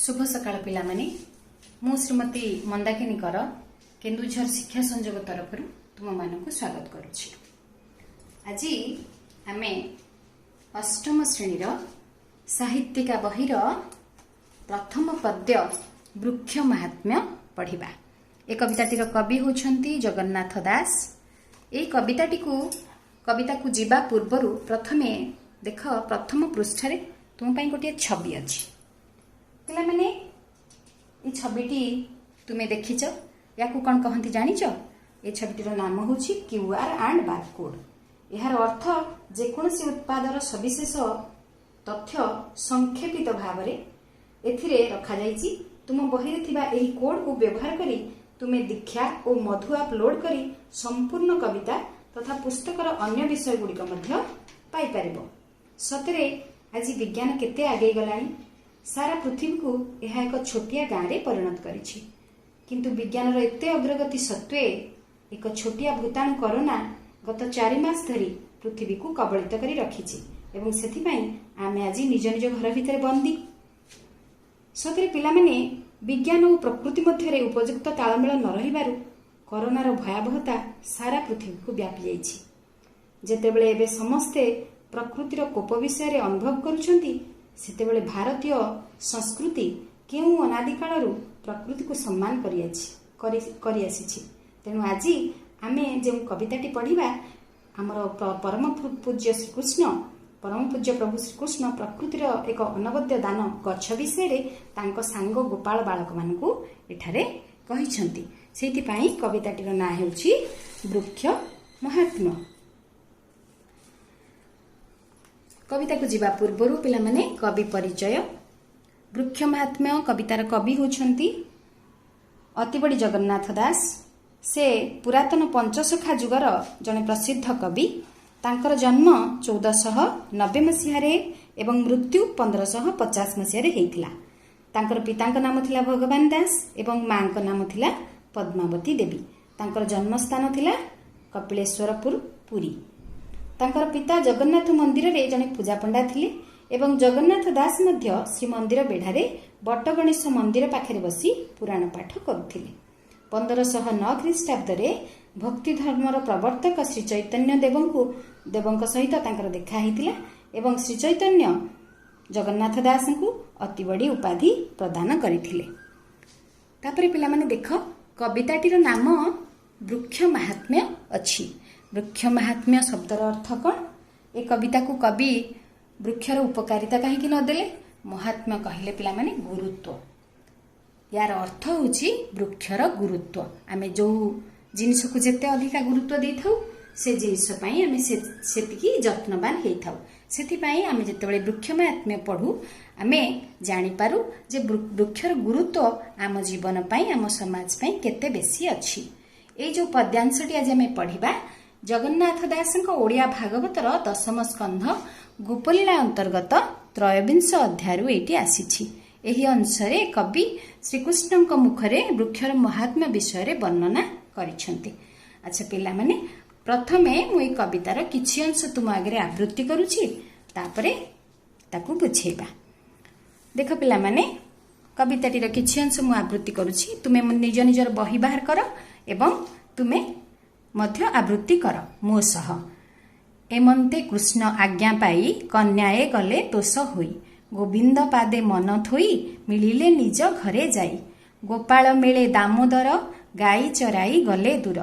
ଶୁଭ ସକାଳ ପିଲାମାନେ। ମୁଁ ଶ୍ରୀମତୀ ମନ୍ଦାକିନୀ କର, କେନ୍ଦୁଝର ଶିକ୍ଷା ସଂଯୋଗ ତରଫରୁ ତୁମମାନଙ୍କୁ ସ୍ୱାଗତ କରୁଛି। ଆଜି ଆମେ ଅଷ୍ଟମ ଶ୍ରେଣୀର ସାହିତ୍ୟିକା ବହିର ପ୍ରଥମ ପଦ୍ୟ ବୃକ୍ଷ ମାହାତ୍ମ୍ୟ ପଢ଼ିବା। ଏ କବିତାଟିର କବି ହେଉଛନ୍ତି ଜଗନ୍ନାଥ ଦାସ। ଏହି କବିତାକୁ ଯିବା ପୂର୍ବରୁ ପ୍ରଥମେ ଦେଖ, ପ୍ରଥମ ପୃଷ୍ଠାରେ ତୁମ ପାଇଁ ଗୋଟିଏ ଛବି ଅଛି। ପିଲାମାନେ, ଏ ଛବିଟି ତୁମେ ଦେଖିଛ। ୟାକୁ କ'ଣ କହନ୍ତି ଜାଣିଛ? ଏ ଛବିଟିର ନାମ ହେଉଛି କ୍ୟୁ ଆର୍ ଆଣ୍ଡ ବାରକୋଡ୍। ଏହାର ଅର୍ଥ ଯେକୌଣସି ଉତ୍ପାଦର ସବିଶେଷ ତଥ୍ୟ ସଂକ୍ଷେପିତ ଭାବରେ ଏଥିରେ ରଖାଯାଇଛି। ତୁମ ବହିରେ ଥିବା ଏହି କୋଡ୍କୁ ବ୍ୟବହାର କରି ତୁମେ ଦୀକ୍ଷା ଓ ମଧୁ ଆପ୍ ଲୋଡ୍ କରି ସମ୍ପୂର୍ଣ୍ଣ କବିତା ତଥା ପୁସ୍ତକର ଅନ୍ୟ ବିଷୟଗୁଡ଼ିକ ମଧ୍ୟ ପାଇପାରିବ। ସତରେ ଆଜି ବିଜ୍ଞାନ କେତେ ଆଗେଇ ଗଲାଣି! ସାରା ପୃଥିବୀକୁ ଏହା ଏକ ଛୋଟିଆ ଗାଁରେ ପରିଣତ କରିଛି। କିନ୍ତୁ ବିଜ୍ଞାନର ଏତେ ଅଗ୍ରଗତି ସତ୍ତ୍ୱେ ଏକ ଛୋଟିଆ ଭୂତାଣୁ କରୋନା ଗତ 4 ମାସ ଧରି ପୃଥିବୀକୁ କବଳିତ କରି ରଖିଛି ଏବଂ ସେଥିପାଇଁ ଆମେ ଆଜି ନିଜ ନିଜ ଘର ଭିତରେ ବନ୍ଦୀ। ସତରେ ପିଲାମାନେ, ବିଜ୍ଞାନ ଓ ପ୍ରକୃତି ମଧ୍ୟରେ ଉପଯୁକ୍ତ ତାଳମେଳ ନ ରହିବାରୁ କରୋନାର ଭୟାବହତା ସାରା ପୃଥିବୀକୁ ବ୍ୟାପି ଯାଇଛି। ଯେତେବେଳେ ଏବେ ସମସ୍ତେ ପ୍ରକୃତିର କୋପ ବିଷୟରେ ଅନୁଭବ କରୁଛନ୍ତି, ସେତେବେଳେ ଭାରତୀୟ ସଂସ୍କୃତି କେଉଁ ଅନାଦିକାଳରୁ ପ୍ରକୃତିକୁ ସମ୍ମାନ କରିଆସିଛି। ତେଣୁ ଆଜି ଆମେ ଯେଉଁ କବିତାଟି ପଢ଼ିବା, ଆମର ପରମ ପୂଜ୍ୟ ଶ୍ରୀକୃଷ୍ଣ, ପରମ ପୂଜ୍ୟ ପ୍ରଭୁ ଶ୍ରୀକୃଷ୍ଣ ପ୍ରକୃତିର ଏକ ଅନବଦ୍ୟ ଦାନ ଗଛ ବିଷୟରେ ତାଙ୍କ ସାଙ୍ଗ ଗୋପାଳ ବାଳକମାନଙ୍କୁ ଏଠାରେ କହିଛନ୍ତି। ସେଇଥିପାଇଁ କବିତାଟିର ନାଁ ହେଉଛି ବୃକ୍ଷ ମହାତ୍ମ୍ୟ। କବିତାକୁ ଯିବା ପୂର୍ବରୁ ପିଲାମାନେ, କବି ପରିଚୟ। ବୃକ୍ଷ ମହାତ୍ମ୍ୟ କବିତାର କବି ହେଉଛନ୍ତି ଅତିବଡ଼ି ଜଗନ୍ନାଥ ଦାସ। ସେ ପୁରାତନ ପଞ୍ଚସଖା ଯୁଗର ଜଣେ ପ୍ରସିଦ୍ଧ କବି। ତାଙ୍କର ଜନ୍ମ 1490 ମସିହାରେ ଏବଂ ମୃତ୍ୟୁ 1550 ମସିହାରେ ହେଇଥିଲା। ତାଙ୍କର ପିତାଙ୍କ ନାମ ଥିଲା ଭଗବାନ ଦାସ ଏବଂ ମାଙ୍କ ନାମ ଥିଲା ପଦ୍ମାବତୀ ଦେବୀ। ତାଙ୍କର ଜନ୍ମସ୍ଥାନ ଥିଲା କପିଳେଶ୍ୱରପୁର, ପୁରୀ। ତାଙ୍କର ପିତା ଜଗନ୍ନାଥ ମନ୍ଦିରରେ ଜଣେ ପୂଜାପଣ୍ଡା ଥିଲେ ଏବଂ ଜଗନ୍ନାଥ ଦାସ ମଧ୍ୟ ଶ୍ରୀମନ୍ଦିର ବେଢ଼ାରେ ବଟଗଣେଶ ମନ୍ଦିର ପାଖରେ ବସି ପୁରାଣ ପାଠ କରୁଥିଲେ। 1509 ଖ୍ରୀଷ୍ଟାବ୍ଦରେ ଭକ୍ତି ଧର୍ମର ପ୍ରବର୍ତ୍ତକ ଶ୍ରୀ ଚୈତନ୍ୟ ଦେବଙ୍କ ସହିତ ତାଙ୍କର ଦେଖା ହେଇଥିଲା ଏବଂ ଶ୍ରୀ ଚୈତନ୍ୟ ଜଗନ୍ନାଥ ଦାସଙ୍କୁ ଅତିବଡ଼ି ଉପାଧି ପ୍ରଦାନ କରିଥିଲେ। ତାପରେ ପିଲାମାନେ ଦେଖ, କବିତାଟିର ନାମ ବୃକ୍ଷ ମାହାତ୍ମ୍ୟ ଅଛି। ବୃକ୍ଷ ମାହାତ୍ମ୍ୟ ଶବ୍ଦର ଅର୍ଥ କ'ଣ? ଏ କବିତାକୁ କବି ବୃକ୍ଷର ଉପକାରିତା କାହିଁକି ନଦେଲେ? ମହାତ୍ମ୍ୟ କହିଲେ ପିଲାମାନେ ଗୁରୁତ୍ୱ। ୟାର ଅର୍ଥ ହେଉଛି ବୃକ୍ଷର ଗୁରୁତ୍ୱ। ଆମେ ଯୋଉ ଜିନିଷକୁ ଯେତେ ଅଧିକା ଗୁରୁତ୍ୱ ଦେଇଥାଉ, ସେ ଜିନିଷ ପାଇଁ ଆମେ ସେତିକି ଯତ୍ନବାନ ହେଇଥାଉ। ସେଥିପାଇଁ ଆମେ ଯେତେବେଳେ ବୃକ୍ଷ ମାହାତ୍ମ୍ୟ ପଢୁ, ଆମେ ଜାଣିପାରୁ ଯେ ବୃକ୍ଷର ଗୁରୁତ୍ୱ ଆମ ଜୀବନ ପାଇଁ, ଆମ ସମାଜ ପାଇଁ କେତେ ବେଶୀ ଅଛି। ଏଇ ଯୋଉ ପଦ୍ୟାଂଶଟି ଆଜି ଆମେ ପଢିବା, ଜଗନ୍ନାଥ ଦାସଙ୍କ ଓଡ଼ିଆ ଭାଗବତର ଦଶମ ସ୍କନ୍ଧ ଗୋପଲୀଳା ଅନ୍ତର୍ଗତ ତ୍ରୟୋବିଂଶ ଅଧ୍ୟାୟରୁ ଏଇଟି ଆସିଛି। ଏହି ଅଂଶରେ କବି ଶ୍ରୀକୃଷ୍ଣଙ୍କ ମୁଖରେ ବୃକ୍ଷର ମହାତ୍ମ୍ୟ ବିଷୟରେ ବର୍ଣ୍ଣନା କରିଛନ୍ତି। ଆଚ୍ଛା ପିଲାମାନେ, ପ୍ରଥମେ ମୁଁ ଏଇ କବିତାର କିଛି ଅଂଶ ତୁମ ଆଗରେ ଆବୃତ୍ତି କରୁଛି, ତାପରେ ତାକୁ ବୁଝେଇବା। ଦେଖ ପିଲାମାନେ, କବିତାଟିର କିଛି ଅଂଶ ମୁଁ ଆବୃତ୍ତି କରୁଛି। ତୁମେ ନିଜ ନିଜର ବହି ବାହାର କର ଏବଂ ତୁମେ ମଧ୍ୟ ଆବୃତ୍ତି କର ମୋ ସହ। ଏମନ୍ତେ କୃଷ୍ଣ ଆଜ୍ଞା ପାଇ କନ୍ୟାଏ ଗଲେ ତୋଷ ହୋଇ। ଗୋବିନ୍ଦ ପାଦେ ମନ ଥୋଇ ମିଳିଲେ ନିଜ ଘରେ ଯାଇ। ଗୋପାଳ ମେଳେ ଦାମୋଦର ଗାଈ ଚରାଇ ଗଲେ ଦୂର।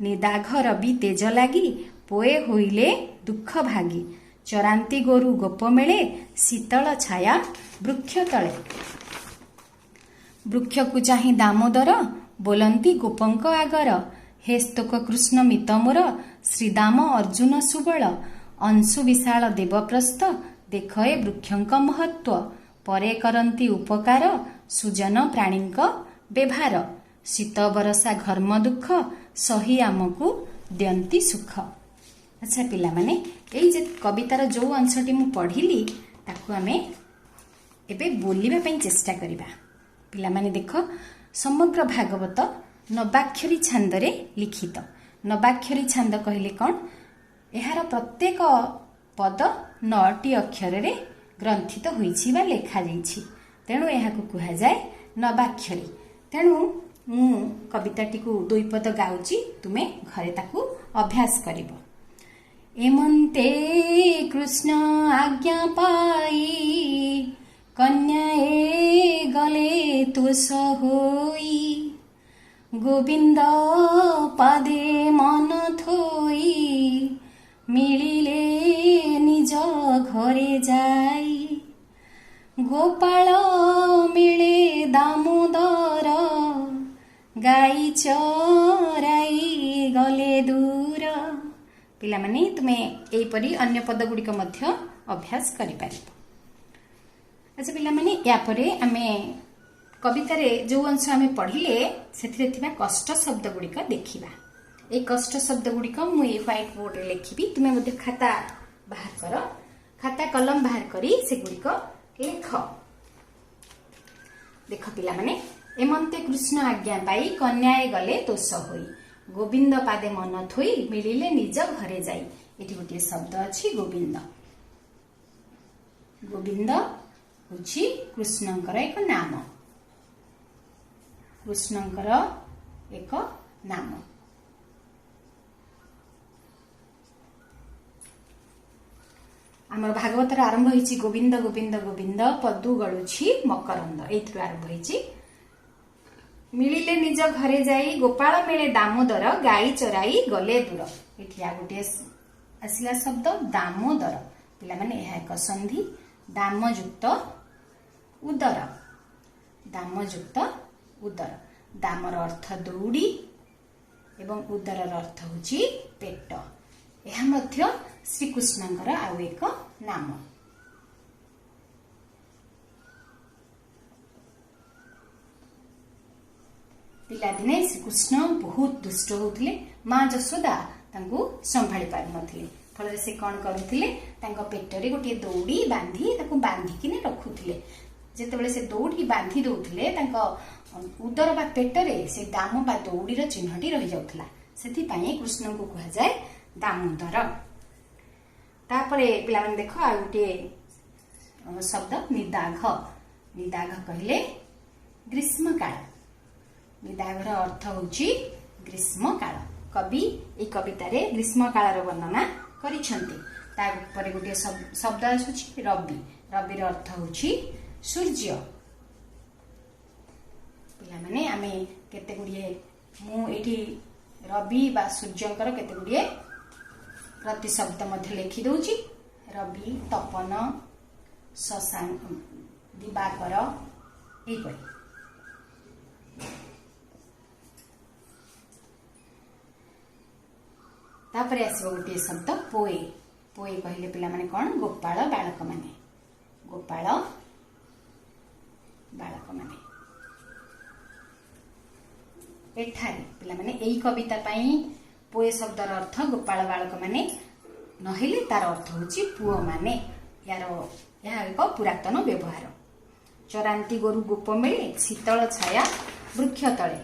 ନିଦାଘ ରବି ତେଜ ଲାଗି ପୋଏ ହୋଇଲେ ଦୁଃଖ ଭାଗି। ଚରାନ୍ତି ଗୋରୁ ଗୋପ ମେଳେ ଶୀତଳ ଛାୟା ବୃକ୍ଷ ତଳେ। ବୃକ୍ଷକୁ ଚାହିଁ ଦାମୋଦର ବୋଲନ୍ତି ଗୋପଙ୍କ ଆଗର, ହେ ସ୍ତୋକ କୃଷ୍ଣ ମିତ ମୋର ଶ୍ରୀଦାମ ଅର୍ଜୁନ ସୁବଳ। ଅଂଶୁ ବିଶାଳ ଦେବପ୍ରସ୍ଥ ଦେଖ ଏ ବୃକ୍ଷଙ୍କ ମହତ୍ଵ। ପରେ କରନ୍ତି ଉପକାର ସୁଜନ ପ୍ରାଣୀଙ୍କ ବେଭାର। ଶୀତ ବରଷା ଘର୍ମ ଦୁଃଖ ସହି ଆମକୁ ଦିଅନ୍ତି ସୁଖ। ଆଚ୍ଛା ପିଲାମାନେ, ଏଇ ଯେ କବିତାର ଯୋଉ ଅଂଶଟି ମୁଁ ପଢିଲି, ତାକୁ ଆମେ ଏବେ ବୋଲିବା ପାଇଁ ଚେଷ୍ଟା କରିବା। ପିଲାମାନେ ଦେଖ, ସମଗ୍ର ଭାଗବତ ନବାକ୍ଷରୀ ଛାନ୍ଦରେ ଲିଖିତ। ନବାକ୍ଷରୀ ଛାନ୍ଦ କହିଲେ କ'ଣ? ଏହାର ପ୍ରତ୍ୟେକ ପଦ ନଅଟି ଅକ୍ଷରରେ ଗ୍ରନ୍ଥିତ ହୋଇଛି ବା ଲେଖାଯାଇଛି। ତେଣୁ ଏହାକୁ କୁହାଯାଏ ନବାକ୍ଷରୀ। ତେଣୁ ମୁଁ କବିତାଟିକୁ ଦୁଇ ପଦ ଗାଉଛି, ତୁମେ ଘରେ ତାକୁ ଅଭ୍ୟାସ କରିବ। ଏମନ୍ତେ କୃଷ୍ଣ ଆଜ୍ଞା ପାଇ କନ୍ୟାଏ ଗଲେ ତୁଷ ହୋଇ, ଗୋବିନ୍ଦ ପାଦେ ମନ ଥୋଇ ମିଳିଲେ ନିଜ ଘରେ ଯାଇ। ଗୋପାଳ ମିଳେ ଦାମୋଦର, ଗାଈ ଚରାଇ ଗଲେ ଦୂର। ପିଲାମାନେ, ତୁମେ ଏହିପରି ଅନ୍ୟ ପଦ ଗୁଡ଼ିକ ମଧ୍ୟ ଅଭ୍ୟାସ କରିପାରିବ। ଆଚ୍ଛା ପିଲାମାନେ, ୟା ପରେ ଆମେ କବିତାରେ ଯେଉଁ ଅଂଶ ଆମେ ପଢ଼ିଲେ ସେଥିରେ ଥିବା କଷ୍ଟ ଶବ୍ଦ ଗୁଡ଼ିକ ଦେଖିବା। ଏଇ କଷ୍ଟ ଶବ୍ଦ ଗୁଡ଼ିକ ମୁଁ ଏଇ ହ୍ୱାଇଟ୍ ବୋର୍ଡରେ ଲେଖିବି। ତୁମେ ମଧ୍ୟ ଖାତା ବାହାର କର, ଖାତା କଲମ ବାହାର କରି ସେଗୁଡ଼ିକ ଲେଖ। ଦେଖ ପିଲାମାନେ, ଏମନ୍ତେ କୃଷ୍ଣ ଆଜ୍ଞା ପାଇ କନ୍ୟାଏ ଗଲେ ତୋଷ ହୋଇ, ଗୋବିନ୍ଦ ପାଦେ ମନ ଥୋଇ ମିଳିଲେ ନିଜ ଘରେ ଯାଇ। ଏଠି ଗୋଟିଏ ଶବ୍ଦ ଅଛି ଗୋବିନ୍ଦ। ଗୋବିନ୍ଦ ହେଉଛି କୃଷ୍ଣଙ୍କର ଏକ ନାମ, କୃଷ୍ଣଙ୍କର ଏକ ନାମ। ଆମର ଭାଗବତର ଆରମ୍ଭ ହେଇଛି ଗୋବିନ୍ଦ ଗୋବିନ୍ଦ ଗୋବିନ୍ଦ ପଦୁ ଗଳୁଛି ମକରନ୍ଦ, ଏଇଥିରୁ ଆରମ୍ଭ ହେଇଛି। ମିଳିଲେ ନିଜ ଘରେ ଯାଇ ଗୋପାଳ ମିଳେ ଦାମୋଦର, ଗାଈ ଚରାଇ ଗଲେ ଦୂର। ଏଠି ଆଉ ଗୋଟିଏ ଆସିଲା ଶବ୍ଦ ଦାମୋଦର। ପିଲାମାନେ, ଏହା ଏକ ସନ୍ଧି, ଦାମଯୁକ୍ତ ଉଦର, ଦାମଯୁକ୍ତ ଉଦର। ଦାମର ଅର୍ଥ ଦଉଡ଼ି ଏବଂ ଉଦରର ଅର୍ଥ ହେଉଛି ପେଟ। ଏହା ମଧ୍ୟ ଶ୍ରୀକୃଷ୍ଣଙ୍କର ଆଉ ଏକ ନାମ। ପିଲାଦିନେ ଶ୍ରୀକୃଷ୍ଣ ବହୁତ ଦୁଷ୍ଟ ହଉଥିଲେ। ମା ଯଶୋଦା ତାଙ୍କୁ ସମ୍ଭାଳି ପାରୁନଥିଲେ। ଫଳରେ ସେ କଣ କରୁଥିଲେ, ତାଙ୍କ ପେଟରେ ଗୋଟିଏ ଦଉଡ଼ି ବାନ୍ଧି ତାକୁ ବାନ୍ଧିକିନି ରଖୁଥିଲେ। ଯେତେବେଳେ ସେ ଦଉଡ଼ି ବାନ୍ଧି ଦଉଥିଲେ, ତାଙ୍କ ଉଦର ବା ପେଟରେ ସେ ଦାମ ବା ଦଉଡ଼ିର ଚିହ୍ନଟି ରହିଯାଉଥିଲା। ସେଥିପାଇଁ କୃଷ୍ଣଙ୍କୁ କୁହାଯାଏ ଦାମୋଦର। ତାପରେ ପିଲାମାନେ ଦେଖ, ଆଉ ଗୋଟିଏ ଶବ୍ଦ ନିଦାଘ। ନିଦାଘ କହିଲେ ଗ୍ରୀଷ୍ମକାଳ। ନିଦାଘର ଅର୍ଥ ହେଉଛି ଗ୍ରୀଷ୍ମକାଳ। କବି ଏଇ କବିତାରେ ଗ୍ରୀଷ୍ମକାଳର ବର୍ଣ୍ଣନା କରିଛନ୍ତି। ତାପରେ ଗୋଟିଏ ଶବ୍ଦ ଆସୁଛି ରବି। ରବିର ଅର୍ଥ ହେଉଛି ସୂର୍ଯ୍ୟ। ପିଲାମାନେ, ଆମେ କେତେ ଗୁଡ଼ିଏ, ମୁଁ ଏଇଠି ରବି ବା ସୂର୍ଯ୍ୟଙ୍କର କେତେ ଗୁଡ଼ିଏ ପ୍ରତିଶବ୍ଦ ମଧ୍ୟ ଲେଖି ଦଉଛି। ରବି, ତପନ, ଶଶାଙ୍କ, ଦିବାକର, ଏହିପରି। ତାପରେ ଆସିବ ଗୋଟିଏ ଶବ୍ଦ ପୋଏ। ପୋଏ କହିଲେ ପିଲାମାନେ କଣ? ଗୋପାଳ ବାଳକମାନେ, ଗୋପାଳ ବାଳକମାନେ। ଏଠାରେ ପିଲାମାନେ ଏଇ କବିତା ପାଇଁ ପୋଏ ଶବ୍ଦର ଅର୍ଥ ଗୋପାଳ ବାଳକମାନେ ନହେଲେ ତାର ଅର୍ଥ ହେଉଛି ପୁଅମାନେ। ଏହା ଏକ ପୁରାତନ ବ୍ୟବହାର। ଚରାନ୍ତି ଗୋରୁ ଗୋପ ମିଳେ ଶୀତଳ ଛାୟା ବୃକ୍ଷ ତଳେ,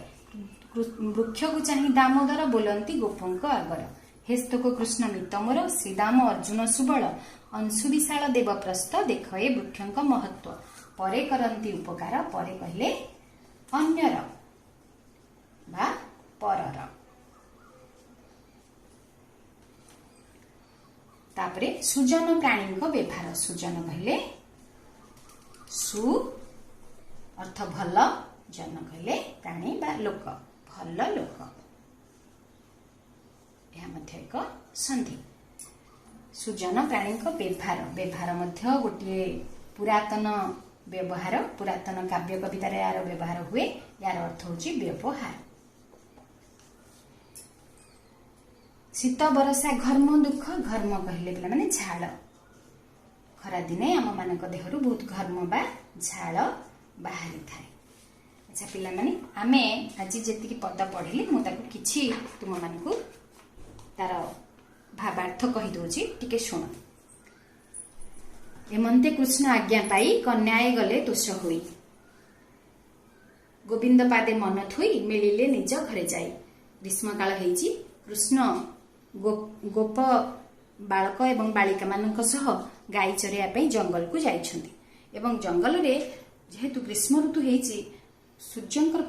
ବୃକ୍ଷକୁ ଚାହିଁ ଦାମୋଦର ବୋଲନ୍ତି ଗୋପଙ୍କ ଆଗର। ହେସ୍ତକ କୃଷ୍ଣ ମିତ ମୋର ଶ୍ରୀଦାମ ଅର୍ଜୁନ ସୁବଳ, ଅଂଶୁ ବିଶାଳ ଦେବପ୍ରସ୍ଥ ଦେଖ ଏ ବୃକ୍ଷଙ୍କ ମହତ୍ଵ। ପରେ କରନ୍ତି ଉପକାର, ପରେ କହିଲେ ଅନ୍ୟର ବା ପରର। ତାପରେ ସୁଜନ ପ୍ରାଣୀଙ୍କ ବ୍ୟବହାର। ସୁଜନ କହିଲେ ସୁ ଅର୍ଥ ଭଲ, ଜନ କହିଲେ ପ୍ରାଣୀ ବା ଲୋକ, ଭଲ ଲୋକ। ଏହା ମଧ୍ୟ ଏକ ସନ୍ଧି। ସୁଜନ ପ୍ରାଣୀଙ୍କ ବ୍ୟବହାର। ବ୍ୟବହାର ମଧ୍ୟ ଗୋଟିଏ ପୁରାତନ ବ୍ୟବହାର, ପୁରାତନ କାବ୍ୟ କବିତାରେ ଏହାର ବ୍ୟବହାର ହୁଏ। ଏହାର ଅର୍ଥ ହେଉଛି ବ୍ୟବହାର। ଶୀତ ବରଷା ଘର୍ମ ଦୁଃଖ। ଘର୍ମ କହିଲେ ପିଲାମାନେ ଝାଳ। ଖରାଦିନେ ଆମମାନଙ୍କ ଦେହରୁ ବହୁତ ଘର୍ମ ବା ଝାଳ ବାହାରିଥାଏ। ଆଚ୍ଛା ପିଲାମାନେ, ଆମେ ଆଜି ଯେତିକି ପଦ ପଢିଲେ ମୁଁ ତାକୁ କିଛି ତୁମମାନଙ୍କୁ ତାର ଭାବାର୍ଥ କହିଦଉଛି, ଟିକେ ଶୁଣ। ଏମନ୍ତେ କୃଷ୍ଣ ଆଜ୍ଞା ପାଇ କନ୍ୟାଏ ଗଲେ ତୋଷ ହୋଇ, ଗୋବିନ୍ଦ ପାଦେ ମନ ଥୋଇ ମିଳିଲେ ନିଜ ଘରେ ଯାଇ। ଗ୍ରୀଷ୍ମକାଳ ହେଇଛି, କୃଷ୍ଣ ଗୋପ ବାଳକ ଏବଂ ବାଳିକାମାନଙ୍କ ସହ ଗାଈ ଚରେଇବା ପାଇଁ ଜଙ୍ଗଲକୁ ଯାଇଛନ୍ତି ଏବଂ ଜଙ୍ଗଲରେ ଯେହେତୁ ଗ୍ରୀଷ୍ମ ଋତୁ ହେଇଛି, ସୂର୍ଯ୍ୟଙ୍କର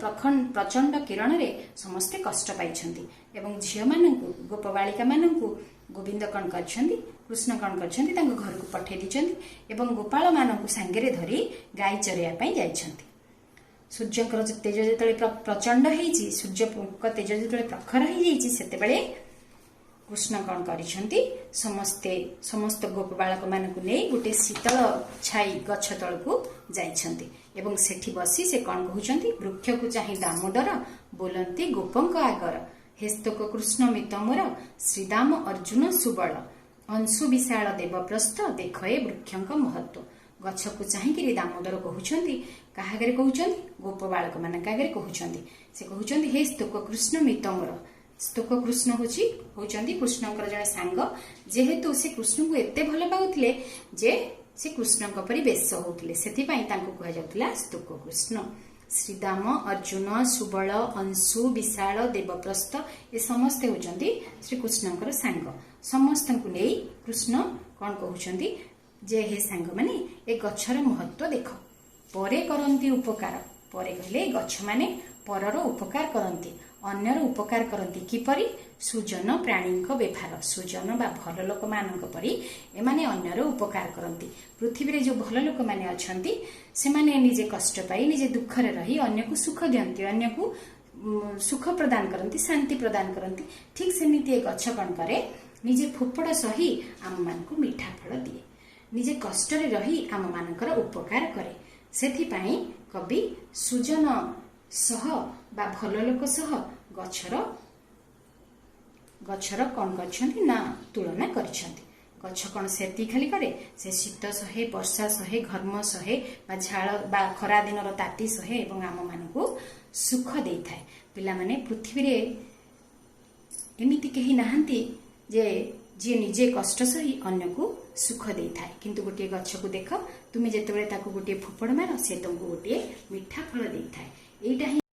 ପ୍ରଚଣ୍ଡ କିରଣରେ ସମସ୍ତେ କଷ୍ଟ ପାଇଛନ୍ତି ଏବଂ ଝିଅମାନଙ୍କୁ, ଗୋପ ବାଳିକାମାନଙ୍କୁ ଗୋବିନ୍ଦ କ'ଣ କରିଛନ୍ତି, କୃଷ୍ଣ କ'ଣ କରିଛନ୍ତି, ତାଙ୍କ ଘରକୁ ପଠେଇ ଦେଇଛନ୍ତି ଏବଂ ଗୋପାଳମାନଙ୍କୁ ସାଙ୍ଗରେ ଧରି ଗାଈ ଚରେଇବା ପାଇଁ ଯାଇଛନ୍ତି। ସୂର୍ଯ୍ୟଙ୍କର ତେଜ ଯେତେବେଳେ ପ୍ରଚଣ୍ଡ ହେଇଛି, ସୂର୍ଯ୍ୟଙ୍କ ତେଜ ଯେତେବେଳେ ପ୍ରଖର ହେଇଯାଇଛି, ସେତେବେଳେ କୃଷ୍ଣ କ'ଣ କରିଛନ୍ତି, ସମସ୍ତ ଗୋପ ବାଳକମାନଙ୍କୁ ନେଇ ଗୋଟେ ଶୀତଳ ଛାଇ ଗଛ ତଳକୁ ଯାଇଛନ୍ତି ଏବଂ ସେଠି ବସି ସେ କ'ଣ କହୁଛନ୍ତି? ବୃକ୍ଷକୁ ଚାହିଁ ଦାମୋଦର ବୋଲନ୍ତି ଗୋପଙ୍କ ଆଗର, ହେସ୍ତକ କୃଷ୍ଣ ମିତ ମୋର ଶ୍ରୀଦାମ ଅର୍ଜୁନ ସୁବଳ ଅଂଶୁ ବିଶାଳ ଦେବପ୍ରସ୍ଥ ଦେଖ ଏ ବୃକ୍ଷଙ୍କ ମହତ୍ଵ। ଗଛକୁ ଚାହିଁକିରି ଦାମୋଦର କହୁଛନ୍ତି। କାହା ଆଗରେ କହୁଛନ୍ତି? ଗୋପ ବାଳକମାନଙ୍କ ଆଗରେ କହୁଛନ୍ତି। ସେ କହୁଛନ୍ତି, ହେ ସ୍ତୋକ କୃଷ୍ଣ ମିତ ମୋର। ସ୍ତୋକ କୃଷ୍ଣ ହଉଛନ୍ତି କୃଷ୍ଣଙ୍କର ଜଣେ ସାଙ୍ଗ। ଯେହେତୁ ସେ କୃଷ୍ଣଙ୍କୁ ଏତେ ଭଲ ପାଉଥିଲେ ଯେ ସେ କୃଷ୍ଣଙ୍କ ପରି ବେଶ ହଉଥିଲେ, ସେଥିପାଇଁ ତାଙ୍କୁ କୁହାଯାଉଥିଲା ସ୍ତୋକ କୃଷ୍ଣ। ଶ୍ରୀଦାମ, ଅର୍ଜୁନ, ସୁବଳ, ଅଂଶୁ, ବିଶାଳ, ଦେବପ୍ରସ୍ଥ ଏ ସମସ୍ତେ ହଉଛନ୍ତି ଶ୍ରୀକୃଷ୍ଣଙ୍କର ସାଙ୍ଗ। ସମସ୍ତଙ୍କୁ ନେଇ କୃଷ୍ଣ କଣ କହୁଛନ୍ତି ଯେ ହେ ସାଙ୍ଗମାନେ, ଏ ଗଛର ମହତ୍ଵ ଦେଖ। ପରେ କରନ୍ତି ଉପକାର। ପରେ କହିଲେ ଏ ଗଛମାନେ ପରର ଉପକାର କରନ୍ତି, ଅନ୍ୟର ଉପକାର କରନ୍ତି। କିପରି? ସୁଜନ ପ୍ରାଣୀଙ୍କ ବ୍ୟବହାର। ସୁଜନ ବା ଭଲ ଲୋକମାନଙ୍କ ପରି ଏମାନେ ଅନ୍ୟର ଉପକାର କରନ୍ତି। ପୃଥିବୀରେ ଯୋଉ ଭଲ ଲୋକମାନେ ଅଛନ୍ତି, ସେମାନେ ନିଜେ କଷ୍ଟ ପାଇ, ନିଜେ ଦୁଃଖରେ ରହି ଅନ୍ୟକୁ ସୁଖ ଦିଅନ୍ତି, ଅନ୍ୟକୁ ସୁଖ ପ୍ରଦାନ କରନ୍ତି, ଶାନ୍ତି ପ୍ରଦାନ କରନ୍ତି। ଠିକ ସେମିତି ଏ ଗଛ କଣ କରେ? ନିଜେ ଫୋପଡ଼ ସହି ଆମମାନଙ୍କୁ ମିଠା ଫଳ ଦିଏ, ନିଜେ କଷ୍ଟରେ ରହି ଆମମାନଙ୍କର ଉପକାର କରେ। ସେଥିପାଇଁ କବି ସୁଜନ ସହ ବା ଭଲ ଲୋକ ସହ ଗଛର କଣ କରିଛନ୍ତି ନା ତୁଳନା କରିଛନ୍ତି। ଗଛ କଣ ସେତିକି ଖାଲି କରେ? ସେ ଶୀତ ସହେ, ବର୍ଷା ସହେ, ଘର୍ମ ସହେ ବା ଝାଳ ବା ଖରା ଦିନର ତାତି ସହେ ଏବଂ ଆମମାନଙ୍କୁ ସୁଖ ଦେଇଥାଏ। ପିଲାମାନେ, ପୃଥିବୀରେ ଏମିତି କେହି ନାହାନ୍ତି ଯେ ଯିଏ ନିଜେ କଷ୍ଟ ସହି ଅନ୍ୟକୁ ସୁଖ ଦେଇଥାଏ। କିନ୍ତୁ ଗୋଟିଏ ଗଛକୁ ଦେଖ, ତୁମେ ଯେତେବେଳେ ତାକୁ ଗୋଟିଏ ଫୋପଡ଼ ମାର, ସେ ତୁମକୁ ଗୋଟିଏ ମିଠା ଫଳ ଦେଇଥାଏ। ଏଇଟା ହିଁ